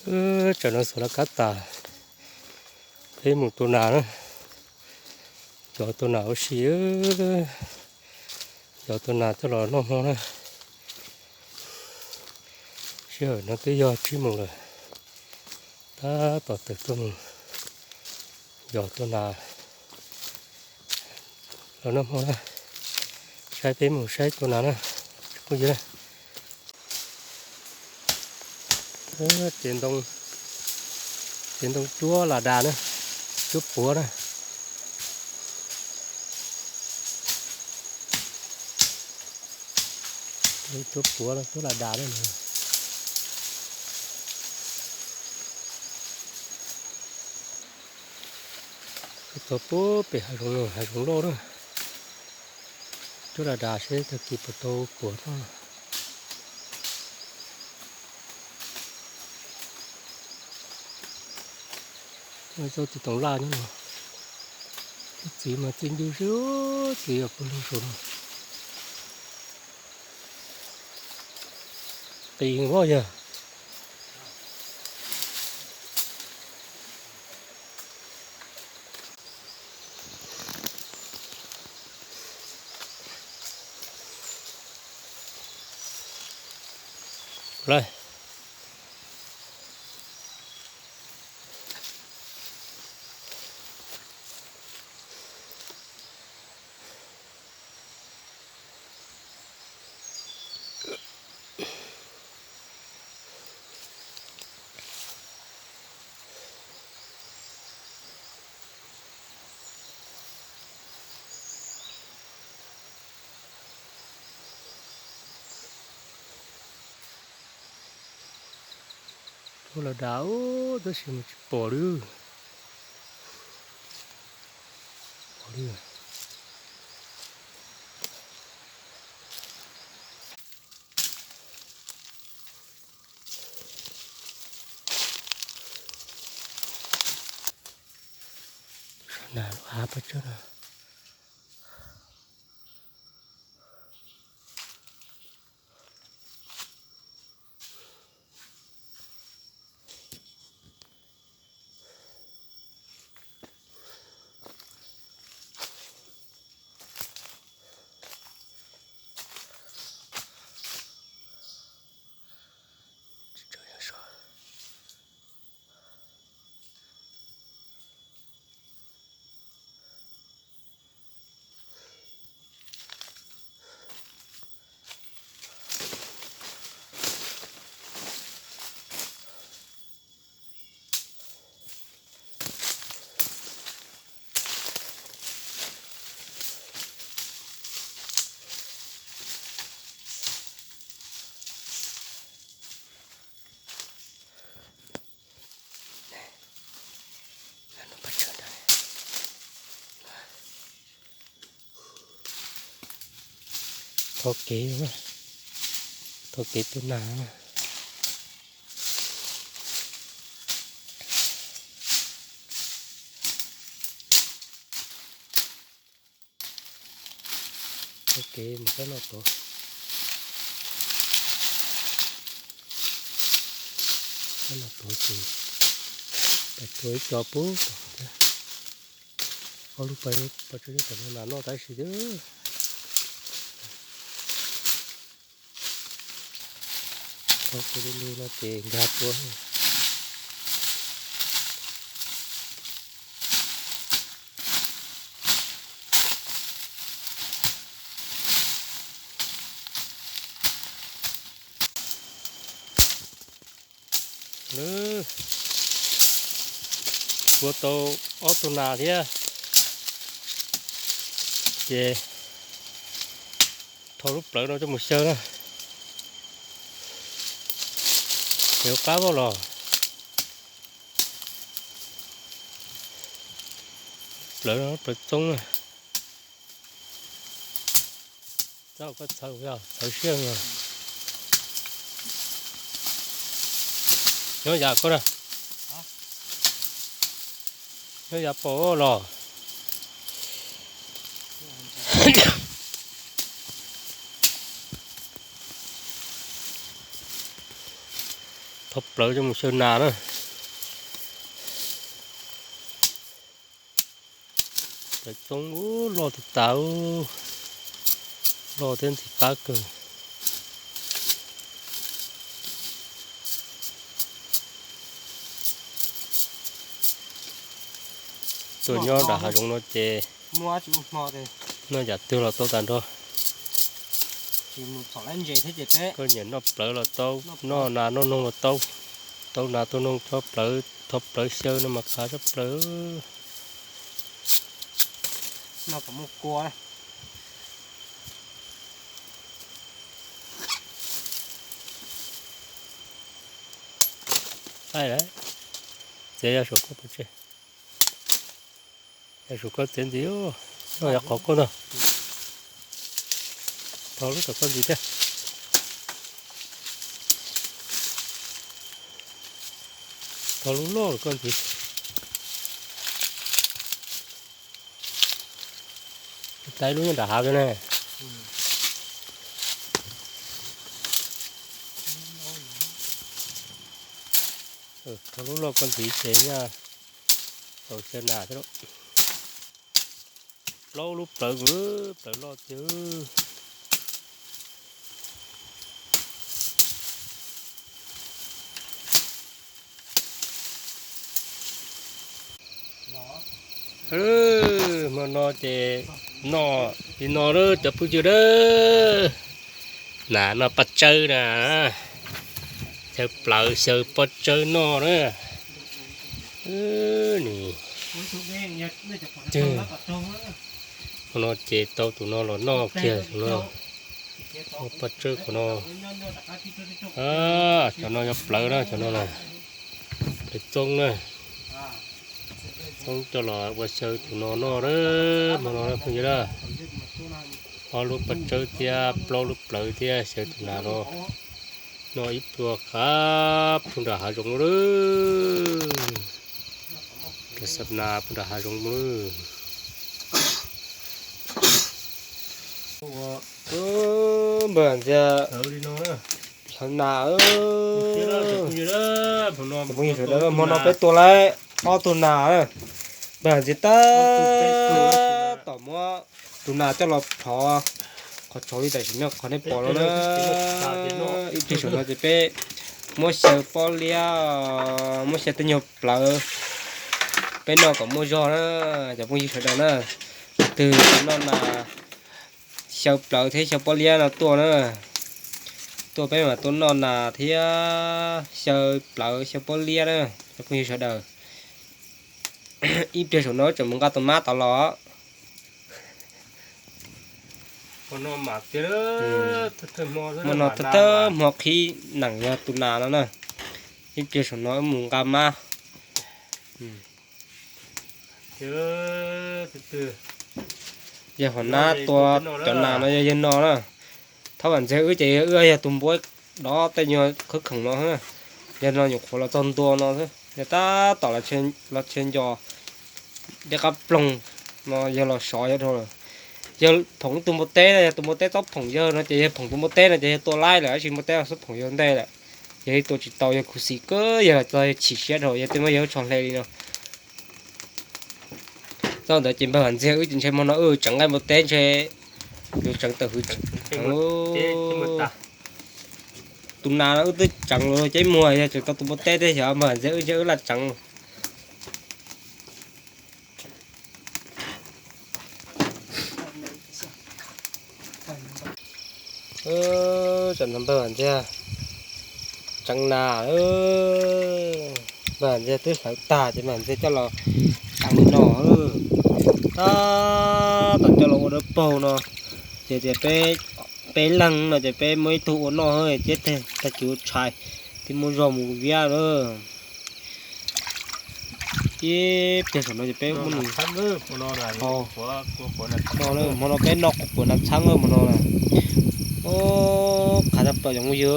Tsam no xuas laj kab tas, peb mus tua nas na. Yog tua nas ua si, yog tua nas coj los noj hmo na. Sij hawm no twb yog tsib moos lawm, tab tom tawm tuaj mus yog tua nas los noj hmo na. Saib peb mus saib tua nas na, tsoom phooj ywg na. Ces ntoo, ces ntoo cuab las das na, cuab puav na. Cuab puav no, cuab las das na. Txog pub pem hav zoov, hav zoov loj na. Cuab las das seb tag kis puas tau puav no. Txoj txiv toov laj nyob no, txiv mas txiv ncw xwb, txiv yog puag lug saum no. Qis voj yog. Lawm. Tua las das ub, tab sis mas tsis pom li. Pom li. Sab nas lub hav pes tsawg na. Thov kev, thov kev tua nas. Thov kev mus sab no tuav, sab no tuav ces pais tua ib co pub tom thiab. Ob lub pais, pais tso tom no nas noj tab sis thiab. Tau kev li no ces nkag tua. Tua tau ob tug nas thiab, ces thau lub plawv no coj mus xyaw na. Ces ua qab voj los, plawv no plawv txoob na. Txawb koj txhawv, txhawv siab no. Nyob yav koj na, nyob yav pom los. Thov plawv coj mus xyaw nas na. Plawv coob, loj tas tas, loj thiab ntxim qab kawg. Tuaj nyob nram hav zoov no ces noj yam twg los tau tas nrho. Koj nyiam noj plawv los tau, noj nas noj noog los tau, tau nas tau noog tso plawv, thov plawv xyaw no mas qab tshaj plaws. Txiav yog saum koj pov tseg, yog saum koj txiav ntxiv, noj yog qhov koj ntag. Thov lub tom koj ntxiv thiab. Thov lub loj los koj ntxiv. Tais lub nyob nram hav ne. Thov lub loj koj ntxiv ces nyaj tau xyaw nas thiab. Plaub lub plawv, plawv loj tiag. Hmo no ces noj li no lawm cov phooj ywg lawm. Nas noj paj tsawb na, xyaw plawv xyaw paj tsawb noj na. Hmo no ces tau tus no los noj kiag tus no. Paj tsawb qhov no, cov no yog plawv na, cov no na, plawv txoob na. Txoob coj los ua xyaw tus no noj na, hmo no phooj ywg na. Ob lub paj tsawb thiab plaub lub plawv thiab xyaw tus nas no noj ib pluag qab puag nram hav zoov lawm. Rau xam nas puag nram hav zoov lawm. Npawg Ntxiag hlawv nas, phooj ywg sawv daws, hmo no peb tua lawm ob tug nas. Npawg Ntxiag tab tom muab tus nas coj los phov qhov tsaus li tam sim no qhov nej pom no na. Ib pliag saum no ces peb muab xyaw pob liab, muab xyaw tej nyuag plawv peb noj kom muaj zog na, cov phooj ywg sawv daws na. Leej twg noj nas, xyaw plawv thiab xyaw pob liab no tuaj na. Tuaj peb mam tuaj noj nas thiab xyaw plawv xyaw pob liab na, cov phooj ywg sawv daws. Ib pliag saum no tseem mus nqa tus mab tod los. Hmo no thawj thawj hmo qhib neem yog tus nas no na. Ib pliag saum no wb mus nqa mab. Yawg Hom Nab tua cov nas no yog yawg no na. Thaum Vam Ntxeg wb ces wb yog tus npuab dov tej nyuag khawb khoom no. Yawg no nyuam qhuav los txog ntua no xwb, yawg tab tom los tshee nco dej qab ploog no, yawg los sov yawg dhau lawm. Yawg phoom tus npua teb no, yog tus npua teb txob phoom yawg no ces yawg phoom tus npua teb no ces yawg tua laib lawm, tab sis npua teb xub phoom yawg ntej lawm. Yawg tua tsis tau, yawg khuv xim kawg, yawg los txog yawg chim siab dhau, yawg twb muab yawg lub tsho hle li no. Txog ntawd ces npawg Vam Ntxeg wb ces ntshe hmo no wb tseev nqaij npua teb ntshe yuav tseev tawm hwv. Tus nas no wb twb tseev los ceb muag, yog tseem tau tus npua teb thiab xyov npawg Vam Ntxeg wb ntshe wb laj tseev. Tam no npawg Vam Ntxeg tseev nas, npawg Vam Ntxeg twb hlawv tag ces npawg Vam Ntxeg coj los tseev li no. Tab tom coj los ua dawb paug no, ces tias peb leeg no ces peb muaj ib tug ua noj, ces tag kis ua tshais thiab muaj zog mus viab lawm. Ib pliag saum no ces peb muab nws, hmo no peb noj quav quav nas txheeb hmo no na. Qhav tag plaws cov phooj ywg.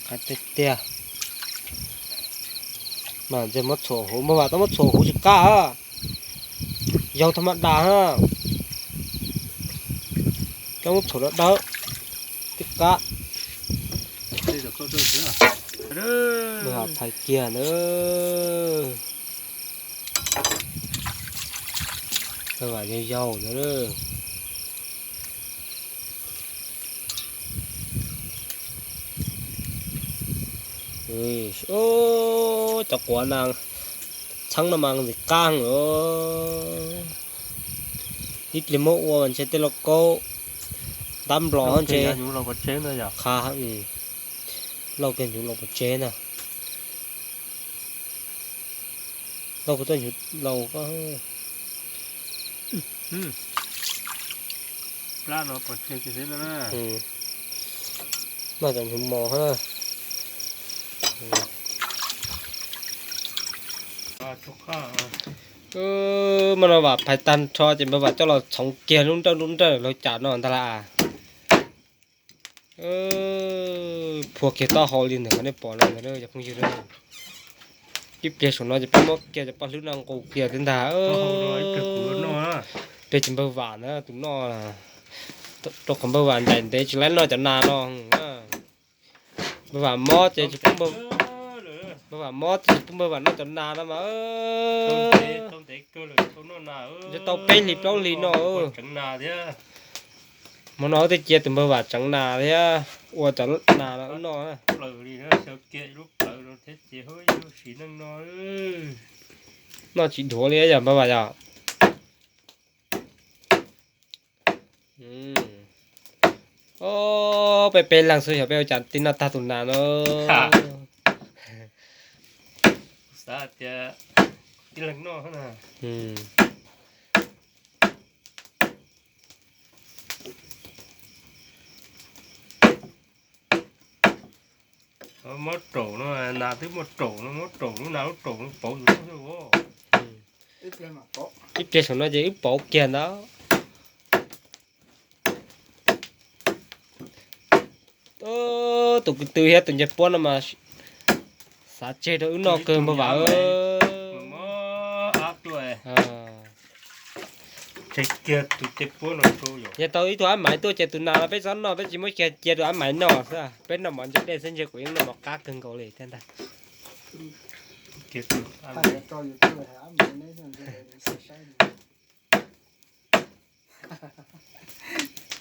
Qhav tiag tiag. Mas ntshe muab txhuam huv, npawg Vam tau muab txhuam huv tsis qab, yau tha ma das. Coob txhuam dawb dawb, tib qab. Phais kiag na. Vam yau yau na. Cov quav na, txheeb no mas ntxim qab os. Ib pliag muab ua mas ntshe tej lauj kaub ntab nplos ntshe qha. Lauj kiag hnyuv los pov tseg na. Lauj kuv tuaj hnyuv laus. Plab no pov tseg kiag xwb na. Noj cov hnyuv mos na. Mas no Vam phais tag nrho ces npawg Vam coj los txhoov kiag lub nrawj lub nrawj lawv cas no ntag lauj. Phua kiag taub hau li ntawm qhov nej pom no ntag cov phooj ywg. Ib pliag saum no ces peb muab kiag cov paj hlwb no nqus kiag thiab ntag. Peb ces npawg Vam na tus noj, rau qhov npawg Vam ncaim ntev tsis laib noj cov nas no. Npawg Vam mob ces tsis pub npawg, npawg Vam mob ces tsis pub npawg Vam noj cov nas no mas. Ntshe tau peb hlis plaub hlis no. Hmo no twb cia tus npawg Vam tseev nas thiab ua cov nas no noj. Noj tsis dhuav li yog npawg Vam yog. Peb peb leeg xwb yog peb ua cas tib noj tag tus nas no. Xav tias tib leeg noj na. Muab raum no, nas twb muaj raum no, muab raum lub nas lub raum no pauv tus noj xwb. Ib pliag saum no ces wb pauv kiag ntawd. Tus ko tw thiab tus ncej puab no mas xav tseg rau wb noj kawg npawg Vam. Yog tau ib tug ab maiv tuaj ces tus nas no peb txhob noj, peb tsis muab kiag cia rau ab maiv noj xwb. Peb noj mov ntse dej xwb ntshe kuv yeej noj mov qab kawg nkaus li thiab ntag.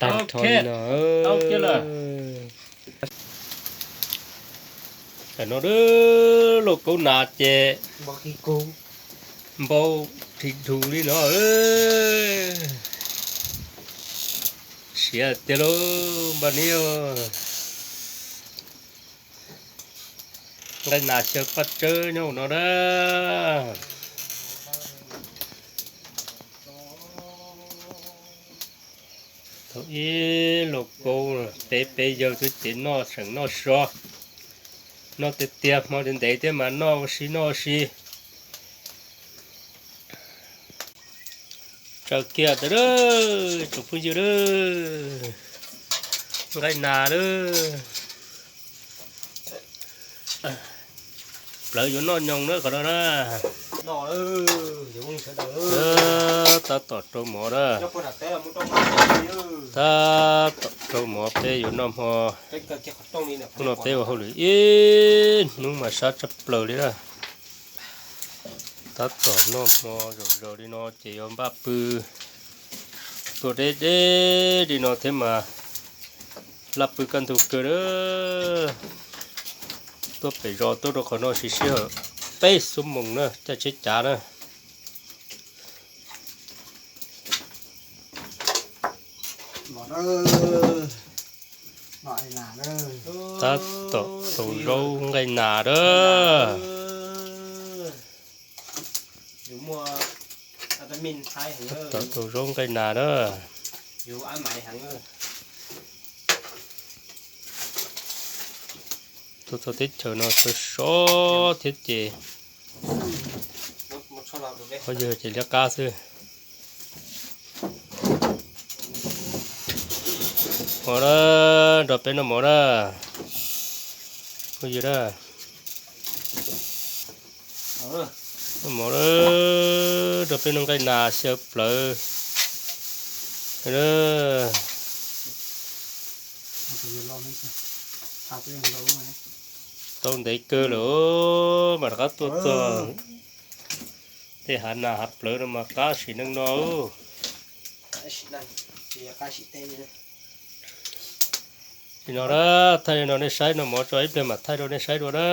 Tag nrho li no. Tam no lauj kaub nas ces npau thim dhus li no. Siav tiag lauj npaj nib. Nqaij nas xyaw paj tsawb nyob hauv no na. Thaum ib lauj kaub peb peb yawg xwb ces noj seem noj so, noj tiag tiag hmo ntev ntev thiab mas noj ua si noj ua si. Tsaws kiag tau tsoom phooj ywg, nqaij nas lawm. Plawv yuav noj nyoos na qhov no na. Tab tom rau mov na. Tab tom rau mov peb yuav noj hmo. Hnub no peb ua hauj lwm ib hnub mas sab tshaj plaws li na. Tab tom noj hmo zaum zaws li no ces yuav npaj pw. Tuaj deb deb li no thiab mas laj pw kaj ntug kawg na. Tuaj pem zos tuaj rau qhov no siv sij hawm peb xuab moos na, caij tsheb cav na. Tab tom rau zaub nqaij nas na. Tab tom rau zaub nqaij nas na. Tuaj txog teb chaws no sov sov thiab ces phooj ywg ces liab qab xwb. Mov na, nrog peb noj mov na. Phooj ywg na, noj mov na, nrog peb noj nqaij nas xyaw plawv. Tau ntev kawg lawm, mas rov qab tuaj txog tej hav nas hav plawv no mas qab sim neej no. Sim no na, thaij li no nej saib no, mov tso ib pliag mam thaij rau nej saib dua na.